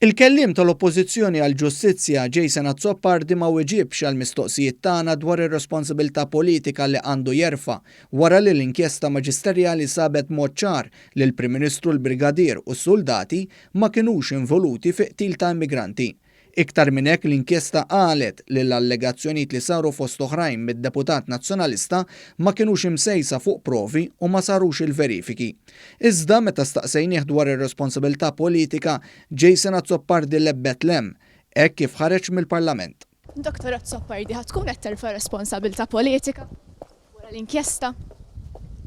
Il-Kelliem tal-Oppożizzjoni għall-Ġustizzja Jason Azzopardi ma weġibx għall-mistoqsijiet tagħna dwar ir-responsabilità politika li għandu jerfa' wara li l-inkjesta maġisterjali sabet b'mod ċar li l-Prim Ministru, l-Brigadier u s-suldati ma kinux involuti fi qtil ta' immigranti. Iktar minn hekk l-inkjesta qalet li l-allegazzjonijiet li saru fost oħrajn mid-deputat Nazzjonalista ma kinux imsejsa fuq provi u ma sarux il-verifiki. Iżda meta staqsejnih dwar ir-responsabilità politika, Jason Azzopardi lebbet 'l hemm, hekk kif ħareġ mill-Parlament. Dottor Azzopardi, ħa tkun qed terfa' responsabilità politika wara l-inkjesta?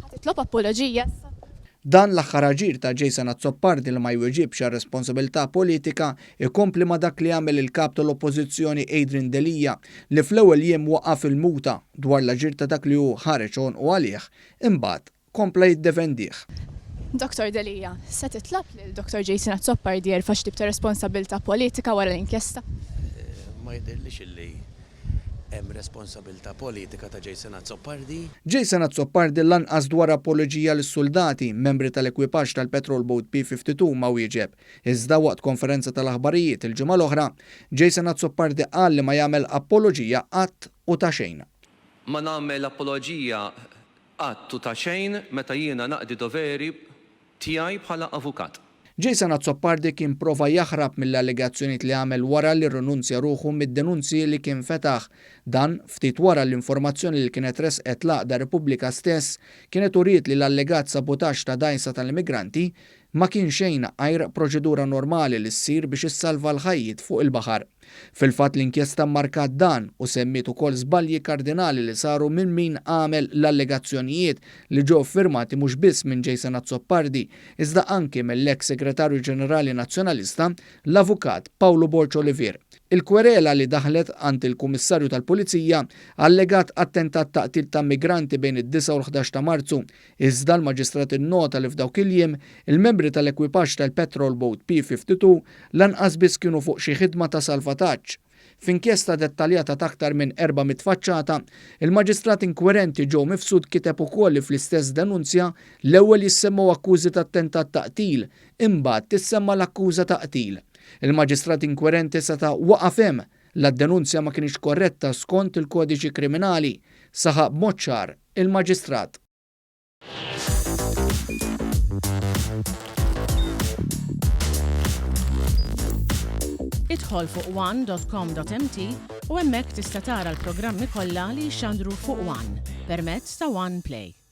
Ħa titlob apoloġija issa? Dan l-aħħar aġir ta' Jason Azzopardi li ma jweġibx għar-responsabilità politika ikompli ma' dak li għamel il-Kap tal-Oppożizzjoni Adrian Delia li fl-ewwel jiem waqa' fil-muta dwar l-aġir ta' dak li hu ħareġ għonqu għalih imbagħad kompla jiddefendih. Dottor Delia, se titlob lil Dottor Jason Azzopardi jerfa' xi tip ta' responsabilità politika wara l-inkjesta? Ma jidhirlix illi Hemm responsabilità politika ta' Jason Azzopardi. Jason Azzopardi lanqas dwar apoloġija lis-suldati, membri tal-ekwipaġġ tal-patrol boat P-52 ma wieġeb. Iżda waqt konferenza tal-aħbarijiet il-ġimgħa l-oħra, Jason Azzopardi qal li ma jagħmel apoloġija qatt u ta' xejn. Ma nagħmel apoloġija qatt u ta' xejn meta jiena naqdi doveri tiegħi bħala avukat. Jason Azzopardi kien prova jaħrab mill-allegazzjonijiet li għamel wara li rrinunzja ruħu mid-denunzji li kien fetaħ. Dan ftit wara l-informazzjoni li kienet ressqet l-għaqda Repubblika stess kienet uriet li l-allegat sabutaġġ ta' dgħajsa tal-immigranti ma kien xejn għajr proċedura normali li ssir biex issalva l-ħajjiet fuq il-baħar. Fil-fatt l-inkjesta mmarkat dan u semmiet ukoll żbalji kardinali li saru minn min għamel l-allegazzjonijiet li ġew ffirmati mhux biss minn Jason Azzopardi iżda anki mill-eks Segretarju Ġenerali Nazzjonalista, l-Avukat Pawlu Borg Olivier. Il-kwerela li daħlet għand il-Kummissarju tal-Pulizija allegat attentat ta' qtil ta' migranti bejn id-disgħa u l-ħdax ta' Marzu Iżda l-Maġistrat innota li f'dawk il-jiem, il-membri tal-ekwipaġġ tal-patrol boat P-52 lanqas biss kienu fuq xi ħidma ta' salvataġġ. F'inkjesta dettaljata ta' aktar minn 400 faċċata, il-Maġistrat inkwerenti Joe Mifsud kiteb ukoll li fl-istess denunzja l-ewwel jissemmew akkużi ta' attentat ta' qtil, imbagħad tissemma l-akkuża ta' qtil. Il-Maġistrat inkwerenti seta' waqaf hemm la d-denunzja ma kinitx korretta skont il-Kodiċi Kriminali, saħaq b'mod ċar il-Maġistrat. Idħol fuq one.com.mt u hemmhekk tista' tara l-programmi kollha li jixxandru fuq One permezz ta' One Play.